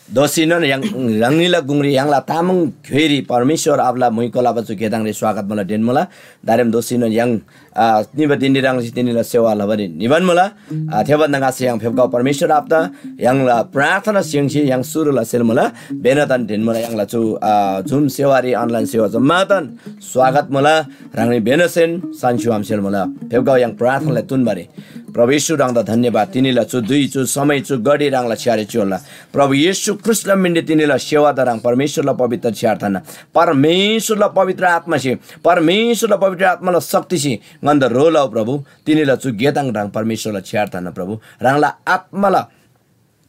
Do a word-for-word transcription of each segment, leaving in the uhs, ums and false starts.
दोःसीनोन य्‍हाङ ह्राङनीला गुङरी य्‍हाङला तामाङ घ्‍योइरी परमेश्‍वर आबाला म्‍हुइको लबा चु गेदङरी स्वागत मुला, ढेन मुला। दारेम दोःसीनोन य्‍हाङ, आ, निबा धिनरी ह्राङसे तिनीला सेवा लबारी निबान मुला। आ, थेभन्‍दा ङाच्‍छा य्‍हाङ फेप्‍खउ परमेश्‍वर आबादा य्‍हाङला प्रार्थना स्‍य्‍हूसी य्‍हाङ सुरु लसेल मुला। बेनातन ढेन मुला य्‍हाङला चु, आ, जुम सेवारी अनलाइन सेवा जम्‍मातन स्वागत मुला। ह्राङनी बेनासेन सान्‍छु आमसेल मुला। फेप्‍खउ य्‍हाङ प्रार्थनालाई तुन्‍बारी प्रभु येशू ह्राङदा धन्‍यवाद। तिनीला चु धुइ, चु समय, चु घडी ह्राङला छ्‌यारी च्‍योल्‍ला। प्रभु येशू ख्रीष्‍टला मिनरी तिनीला सेवादा ह्राङ परमेश्‍वरला पवित्र छ्‌यार थान्‍ना। परमेश्‍वरला पवित्र आत्‍मासे, परमेश्‍वरला पवित्र आत्‍माला शक्तिसे ङन्‍दा ह्रो लउ प्रभु। तिनीला चु गेताङ ह्राङ परमेश्‍वरला छ्‌यार थान्‍ना प्रभु। ह्राङला आत्‍माला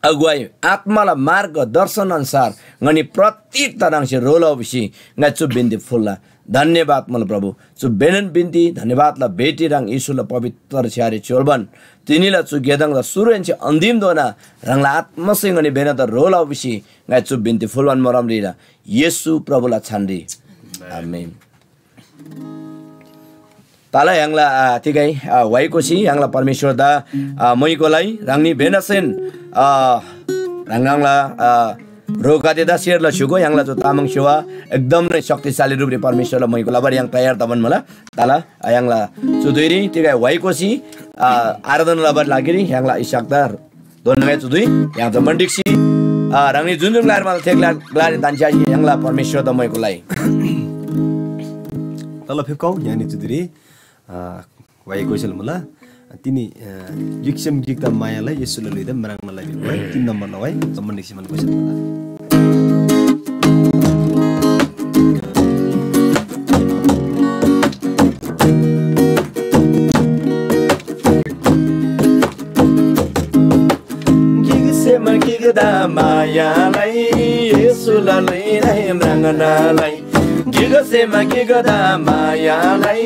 अगुवाई, आत्‍माला मार्गदर्शन अन्‍सार ङनी प्रत्येकदा ह्राङसे ह्रो लउ भिसी ङाइ चु बिन्‍ती फुल्‍ला। धन्‍यवाद मुला प्रभु। चु बेनन बिन्‍ती धन्‍यवादला भेटी ह्राङ येशूला पवित्र छ्‌यारी च्‍योल्‍बान तिनीला चु गेदङला सुरुहेन्‍से अन्‍तिमधोना ह्राङला आत्‍मासे ङनी बेनादा ह्रो लउ भिसी ङाइ चु बिन्‍ती फुल्‍बान मोरमरीला येशू प्रभुला छानरी। आमेन। तला य्‍हाङला, आ, तिगै, आ, वाइ कोसी य्‍हाङला परमेश्‍वरदा, आ, मोइकोलाई ह्राङनी बेनासेन, आ, ह्राङ ह्राङला, आ, रोगदेदा सेर लस्‍युगो य्‍हाङला चु तामाङ सेवा एकदम नै शक्तिशाली रूपरी परमेश्‍वरला मोइको लबारी य्‍हाङ तयार तबान मुला। तला, आ, य्‍हाङला चु धुइरी तिगै वाइ कोसी, आ, आराधना लबारी लागिरी य्‍हाङला इसहाकदा दोन्‍नागै चु धुइ य्‍हाङ जम्‍मान ढिक्‍सी, आ, ह्राङनी जुन जुन ग्‍लारी म्‍हला थे ग्‍ला-, ग्‍लारी दान्‍छ्‌यासी य्‍हाङला परमेश्‍वरदा मोइको लइ। तला फेप्‍खउ य्‍हाङनी चु धुइरी, आ, वाइ कोइसेल मुला। तिनी, आ, गिकसेम गिकदा मायालाई येशूला ल्‍हुइदा म्राङ्ना लइ भिबा वाइ, तीन नम्बरला वाइ, जम्‍मान ढिक्‍सी मन कोइसेल मुला। गिकसेम गिकदा मायालाई, येशूला ल्‍हुइदाइ म्राङ्ना लइ। गिकसेम गिकदा मायालाई,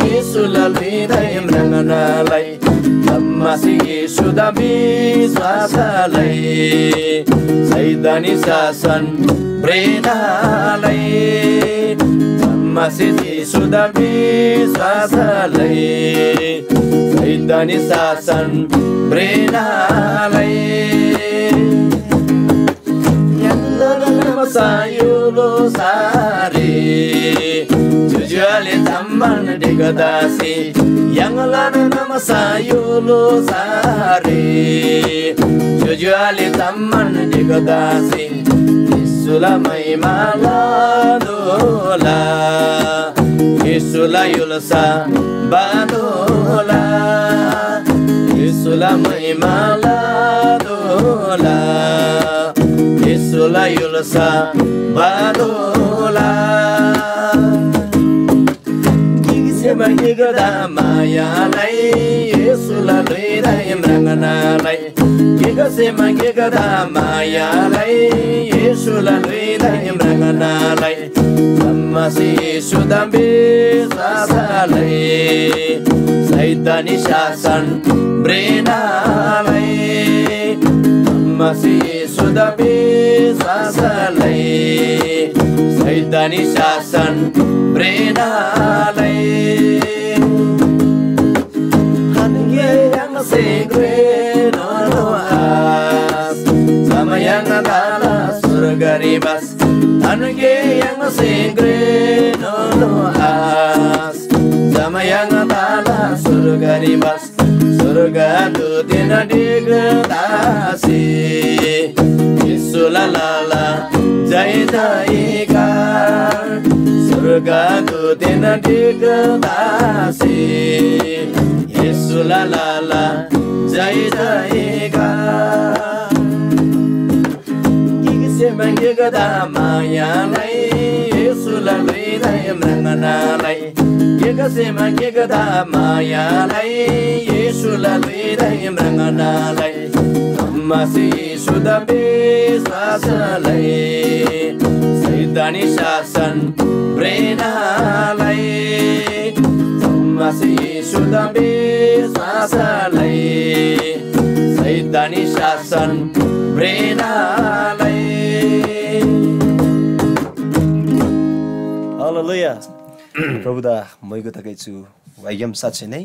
येशूला ल्‍हुइदाइ म्राङ्ना लइ। जम्‍मासे येशूदा विश्‍वास लइ, शैतानी शासन भ्रेना लइ। जम्‍मासे येशूदा विश्‍वास लइ, शैतानी शासन भ्रेना लइ। य्‍हाङलान नामसा य्‍होलो सारे, ज्‍योज्‍यो आले जम्‍मान ढिक्‍दासे। य्‍हाङलान नामसा य्‍होलो सारे, ज्‍योज्‍यो आले जम्‍मान ढिक्‍दासे। येशूला महिमा लतोःला, येशूला य्‍हुल्‍सा बातोःला, येशूला महिमा लतोःला, येशूला य्‍हुल्‍सा बातोःला। गिकसेम गिकदा मायालाई, येशूला ल्‍हुइदाइ म्राङ्ना लइ। गिकसेम गिकदा मायालाई, येशूला ल्‍हुइदाइ म्राङ्ना लइ। जम्‍मासे येशूदा विश्‍वास लइ, शैतानी शासन भ्रेना लइ। जम्‍मासे येशूदा विश्‍वास लइ, शैतानी शासन भ्रेना लइ। थान्‍गे य्‍हाङसे घ्रेनोनो आश, जम्‍मा य्‍हाङ तला स्‍वर्गरी बास। थान्‍गे य्‍हाङसे घ्रेनोनो आश, जम्‍मा य्‍हाङ तला स्‍वर्गरी बास। स्‍वर्गदूतदेन ढिक्‍दासे येशूला लला जय जयकार। स्‍वर्गदूतदेन ढिक्‍दासे येशूला लला जय जयकार। गिकसेम गिकदा मायालाई, येशूला ल्‍हुइदाइ म्राङ्ना लइ। गिकसेम गिकदा मायालाई, येशूला ल्‍हुइदाइ म्राङ्ना लइ। जम्‍मासे येशूदा विश्‍वास लइ, शैतानी शासन भ्रेना लइ। जम्‍मासे येशूदा विश्‍वास लइ, शैतानी शासन भ्रेना लइ। हालेलुया। प्रभुदा मोइगो तगै छु वाइग्‍याम साँच्‍चै नै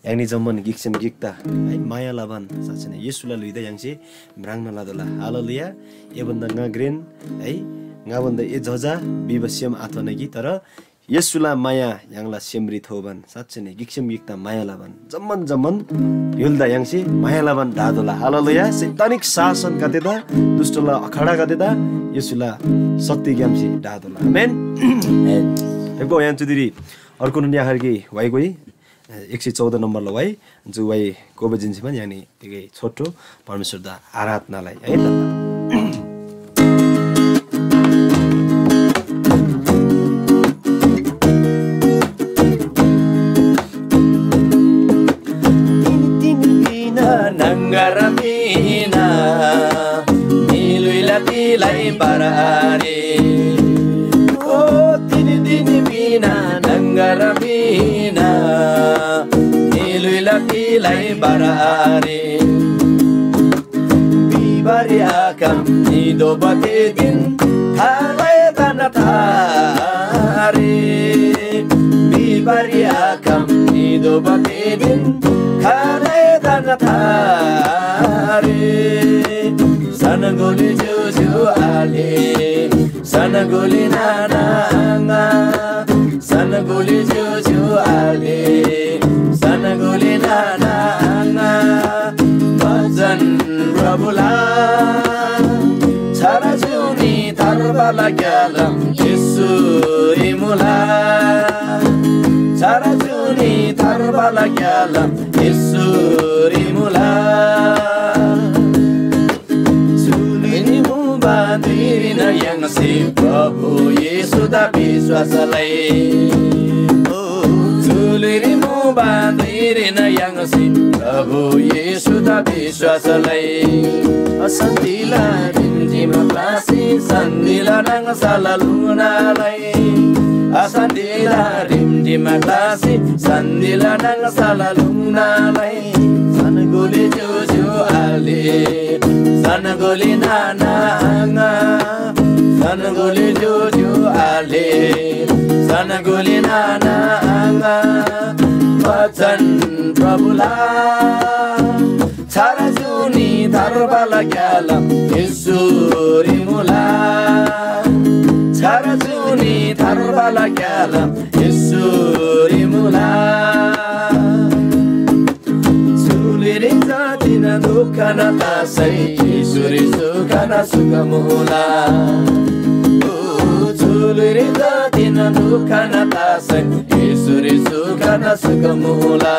य्‍हाङनी जम्‍मान गिकसेम गिकदा है माया लबान साँच्‍चै नै येशूला ल्‍हुइदा य्‍हाङसे म्राङ्ना लतोःला। हालेलुया। एभन्‍दा ङा घ्रेन है, ङाभन्‍दा ए जजा भिबा सेम आथोना कि, तर येशूला माया य्‍हाङला सेमरी थोबान साँच्‍चै नै गिकसेम गिकदा माया लबान जम्‍मान जम्‍मान य्‍हुलदा य्‍हाङसे माया लबान ढातोःला। हालेलुया। शैतानिक शासनगदेदा, दुष्‍टला अखडागदेदा येशूला शक्तिग्‍यामसे ढातोःला। आमेन। आमेन। फेप्‍गो य्‍हाङ चुदिरी अर्को नुनी आखरकी वाइगोइ एक सय चौध नम्बरला वाइ, जु वाइ गोबा जिन्‍सीमान य्‍हाङनी तिगै छोटो परमेश्‍वरदा आराधनालाई है त। तिनी तिनी बिना नंगर बिना निलुइला तिलाई बरारी। ओ तिनी तिनी बिना नंगर बिना निलुइला तिलाई बरारी। बिबारी आकम निदोबा तेदिन थालै तना थारे। बिबारी आकम निदोबा तेदिन थालै तना थारे। सनगोली ज्‍योज्‍यो आले, सनगोली नाना आङा, सनगोली ज्‍योज्‍यो आले, सनगोली नाना आङा, भजन प्रभुला। छारा जुनी थार्बाला ग्‍यालम येशूरी मुला। छारा जुनी थार्बाला ग्‍यालम येशूरी मुला। चुलिरी मुबा धुइरीन य्‍हाङसे प्रभु येशूदा विश्‍वास लइ। ओ, चुलिरी मुबा धुइरीन य्‍हाङसे प्रभु येशूदा विश्‍वास लइ। अशान्‍तिला रिमझिम क्‍लासी सन्‍धिला नाङसाला लुना लइ। अशान्‍तिला रिमझिम क्‍लासी सन्‍धिला नाङसाला लुना लइ। सनगोली ज्‍योज्‍यो आले, सनगोली नाना आङा, सनगोली ज्‍योज्‍यो आले, सनगोली नाना आङा, भजन प्रभुला। छारा जुनी थार्बाला ग्‍यालम येशूरी मुला। छारा जुनी थार्बाला ग्‍यालम येशूरी मुला। चुलिरी जातिन दुःखन तासै येशूरी सुखन सुख मुला। ओ चुलिरी जातिन दुःखन तासै येशूरी सुखन सुख मुला।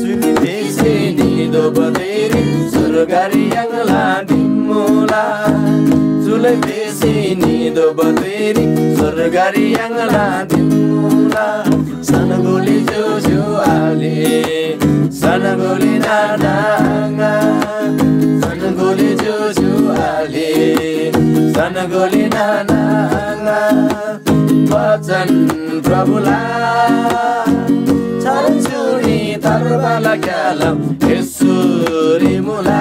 चुली तेसे निदोबा धुइरी स्वर्गरी य्‍हाङला दिमुला। चुलै तेसे निदोबा धुइरी स्वर्गरी य्‍हाङला दिमुला। सनगोली ज्‍योज्‍यो आले, सनगोली नाना आङा, सनगोली ज्‍योज्‍यो आले, सनगोली नाना आङा, भजन प्रभुला। छारा जुनी थार्बाला ग्‍यालम येशूरी मुला।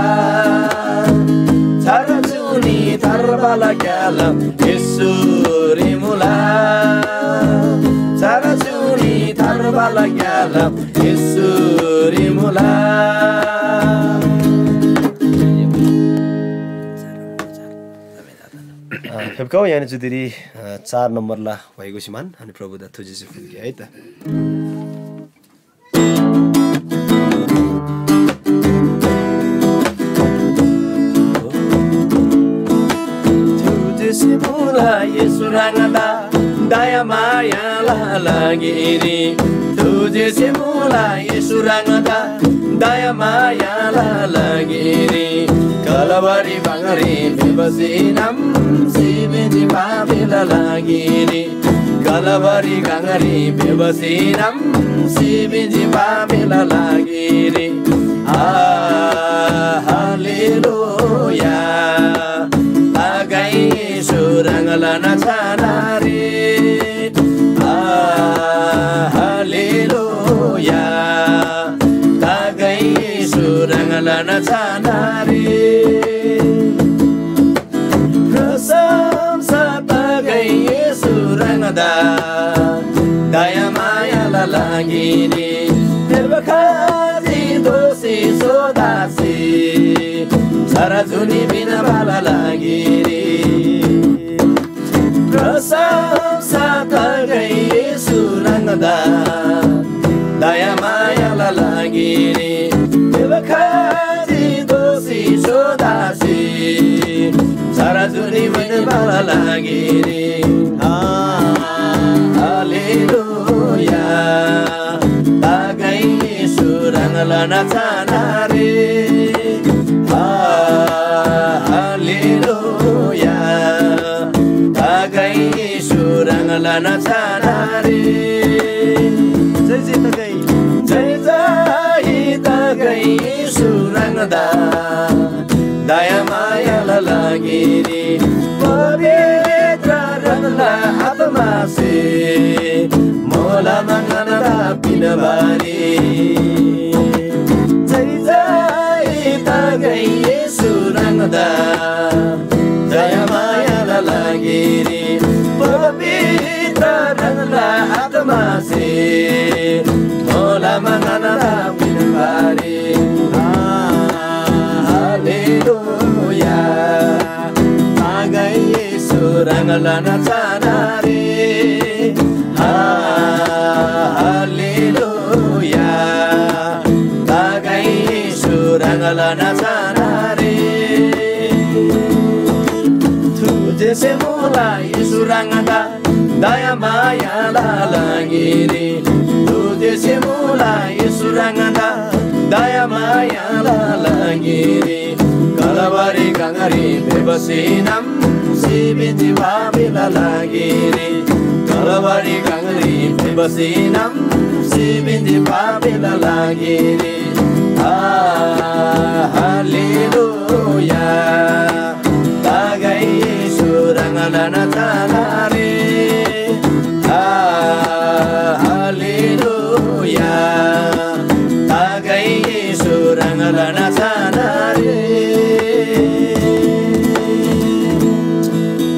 छारा जुनी थार्बाला ग्‍यालम येशूरी मुला। छारा जुनी थार्बाला ग्‍यालम येशूरी मुला। अ, फेप्‍खउ यानी चुदिरी, अ, चार नम्बरला वाइगो सिमान अनि प्रभुदा थुजी फुल्‍गे है त। थुजी सिमुला येशू ह्राङदा दया मायाला लागिरी। थुजी सिमुला येशू ह्राङदा दया मायाला लागिरी। कलवरी बाङरी बेबसीनम सिबिजी पापीला लागिरी। कलवरी गाङरी बेबसीनम सिबिजी पापीला लागिरी। आ, हालेलुया। आगाई सुरङला नछानारी। आ, हालेलुया। तागै सुरङला नछानारी। प्रशंसा तागै येशू ह्राङदा दयामायाला लागिरी। खजी दोषी सोदासी, सारा जुनी बिना बाला लागिरी। प्रशंसा तगै येशू रङदा, दया मायाला लागिरी। खजी दोषी सोदासी, सारा जुनी बिना बाला लागिरी। हालेलुया। तागै येशू ह्राङला नाचाना रे। हा, हालेलुया। तागै येशू ह्राङला नाचाना रे। जय जय तागै। जय जय तागै येशू ह्राङदा। दया मायाला लागिरी पवित्र ह्राङला आत्मासे मोला मङना पिनबारी। जय जय तागै येशू ह्राङदा दया मायाला लागिरी पवित्र ह्राङला आत्मासे मोला मङना पिनबारी। हालेलुया। तागै येशू ह्राङला नाचाना रे। हा, हालेलुया। तागै येशू ह्राङला नाचाना रे। तुझे से मोला येशू ह्राङदा दया मायाला लागिरी। तुझे से मोला येशू ह्राङदा दया मायाला लागिरी। कलवरी गङरी बेबसीनम सिबिन्जी पापीला लागिरी। कलवरी गङरी बेबसीनम सिबिन्जी पापीला लागिरी। आ, हालेलुया। तागै येशू ह्राङला नाचाना रे। आ, हालेलुया। तागै येशू ह्राङला नाचाना रे।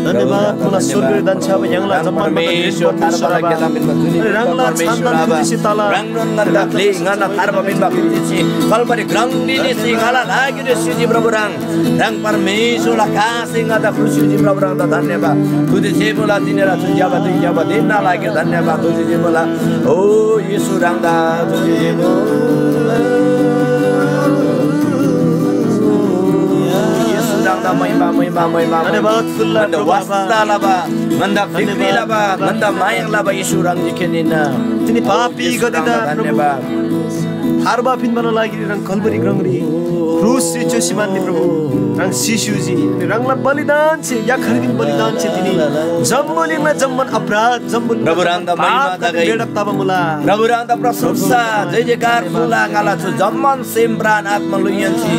धन्यवाद मुला स्वर्गीय धन्छ्‌याबा य्‍हाङला जम्‍मान परमेश्वर, परमेश्वर आबा। ह्राङला छानदान खुसी तला। ह्राङनोन ङन्‍दा फ्‍ली ङन्‍दा थार्बा पिन्‍बा खुसी कलवरी ग्राङरी निसी ङाला लागिरी सिजी प्रभु ह्राङ। ह्राङ परमेश्‍वरला कासे ङादा खुसी जी प्रभु ह्राङदा धन्यवाद। तुझे जे मुला तिनीला चु ज्‍यबा दुई ज्‍यबा दिनना लागि धन्यवाद। तुझे जे मुला ओ येशू ह्राङदा तुझे जे मुला। येशू ह्राङदा महिमा महिमा महिमा धन्यवाद। फुल्ला ङन्‍दा प्रभु आबा। वास्‍ता लबा ङन्‍दा फिक्री लबा ङन्‍दा माया लबा येशू ह्राङ जिखे निन्‍ना। तिनी पापीगदेदा प्रभु धन्यवाद। थार्बा पिन्‍बाला लागिरी ह्राङ कलवरी ग्राङरी क्रुसरी च्‍योसी मान्‍नी प्रभु। ह्राङ सिस्‍युजी। अनि ह्राङला बलिदानसे, याखरीदिन बलिदानसे तिनी जम्‍बुलिङला जम्‍मान अपराध, जम्‍बुलिङला प्रभु ह्राङदा महिमा पापगदे तगै। बेडा तबा मुला। प्रभु ह्राङदा प्रशंसा, जय जयकार मुला। ङाला चु जम्‍मान सेम प्राण आत्मा लुइयन्‍सी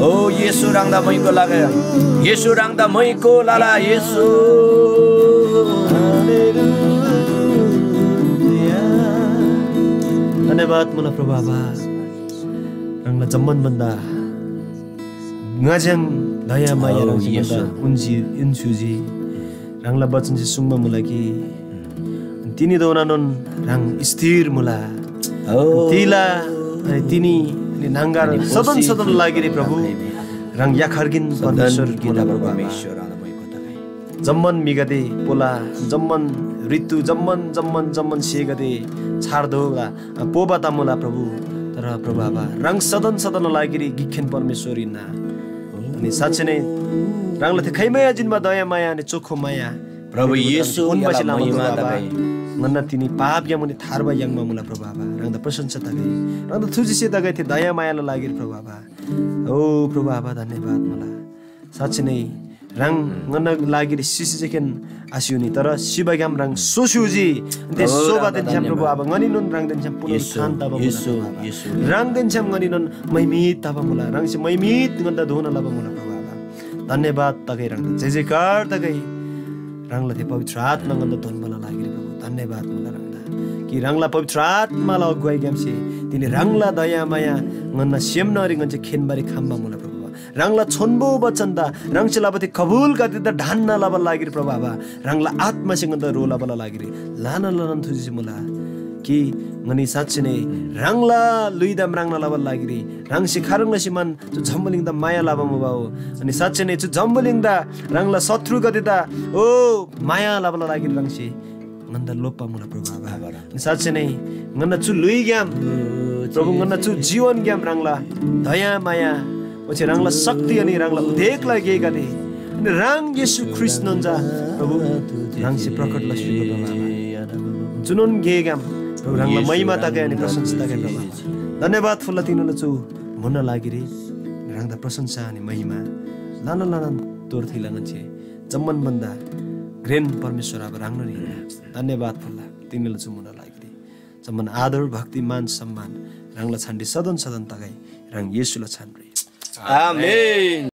ओ येशू ह्राङदा मैको लगा। येशू ह्राङदा मैको लला येशू। धन्यवाद मुला प्रभु आबा। ह्राङला जम्‍मान भन्‍दा ङाज्‍याङ दया माया ओ ह्राङसे येशू। ङन्‍दा उन्‍सी उन्‍स्‍युजी। ह्राङला वचनसे सुङ्बा मुला कि तिनीधोनानोन ह्राङ स्थिर मुला। ओ। तिला अनि तिनी अनि न्‍हङगर अनि सदन खुसी सदन लागिरी प्रभु ह्राङ याखर्गिन सदन परमेश्वर मुला किताब प्रभु आबा। परमेश्वर आबा। जम्‍मान म्‍हिगदे पोला, जम्‍मान ऋतु, जम्‍मान, जम्‍मान, जम्‍मान स्‍हेगदे छार्दोला, पोबा तमुला प्रभु। तर प्रभु आबा, ह्राङ सदन सदन लागिरी गिकखेन परमेश्‍वर हिन्‍ना। अनि साँच्‍चै नै ह्राङला थे खाइमाया जिन्‍बा दया माया अनि चोखो माया प्रभु अनि येशू ओन्‍बासे एला लामा महिमा प्रभु आबा। तगै। ङन्‍ना तिनी पापग्‍याम उनी थार्बा याङ्बा मुला प्रभु आबा। ह्राङदा प्रशंसा तगै। ह्राङदा थुजिसे तगै थे दया मायाला लागिरी प्रभु आबा। ओ प्रभु आबा, धन्यवाद मुला। साँच्‍चै नै ह्राङ ङन्‍ना लागिरी सिसी जेखेन आस्‍युनी, तर सिबाग्‍याम ह्राङ सोस्‍युजी। अनि थे ओ सोबादेन छ्‌याम प्रभु आबा, ङनीनोन ह्राङदेन छ्‌याम पुनरुत्थान तबा मुला प्रभु आबा। ह्राङदेन छ्‌याम ङनीनोन महिमित तबा मुला। ह्राङसे महिमित ङन्‍दा धोना लबा मुला प्रभु आबा। धन्यवाद तगै ह्राङदा, जय जयकार तगै। ह्राङला थे पवित्र आत्मा ङन्‍दा धोन्‍बाला लागिरी प्रभु धन्यवाद मुला ह्राङदा। कि ह्राङला पवित्र आत्माला अगुवाईग्‍यामसे तिनी ह्राङला दयामाया ङन्‍ना सेमनरी ङन्‍से खेन्‍बारी खम्‍बा मुला प्रभु। ह्राङला छोन्‍बो बचनदा ह्राङसे लबा थे कबुलगदेदा ढान्‍ना लबाला लागिरी प्रभु आबा, ह्राङला आत्‍मासे ङन्‍दा ह्रो लबाला लागिरी ल्‍हाना ल्‍हानान थुजिसी मुला। कि ङनी साँच्‍चै नै ह्राङला ल्‍हुइदा म्राङ्ना लबाला लागिरी ह्राङसे खाह्रङ् लसीमान चु जम्‍बुलिङदा माया लबा मुबा हो। अनि साँच्‍चै नै चु जम्‍बुलिङदा ह्राङला शत्रुगदेदा ओ माया लबाला लागिरी ह्राङसे ङन्‍दा लोप्‍बा मुला प्रभु आबा। अनि साँच्‍चै नै ङन्‍ना चु ल्‍हुइग्‍याम प्रभु ङन्‍ना चु जीवनग्‍याम ह्राङला दया माया ओच्‍छे ह्राङला शक्ति अनि ह्राङला उदेकला गेगदे अनि ह्राङ येशू ख्रीष्‍टनोन चा प्रभु ह्राङसे प्रकट लसी प्रभु आबा। चुनोन गेग्‍याम प्रभु ह्राङला महिमा तगै अनि प्रशंसा तगै प्रभु आबा। धन्‍यवाद फुल्‍ला तिनीला चु म्‍हुनना लागिरी ह्राङदा प्रशंसा अनि महिमा लाना लाना तोर थैला ङन्‍से जम्‍मान भन्‍दा घ्रेन परमेश्‍वर आबा ह्राङनोन हिन्‍ना। धन्‍यवाद फुल्‍ला तिनीला चु म्‍हुनना लागिरी जम्‍मान आदर भक्ति मान सम्मान ह्राङला छानरी सदन सदन तगै ह्राङ येशूला छानरी। आमेन।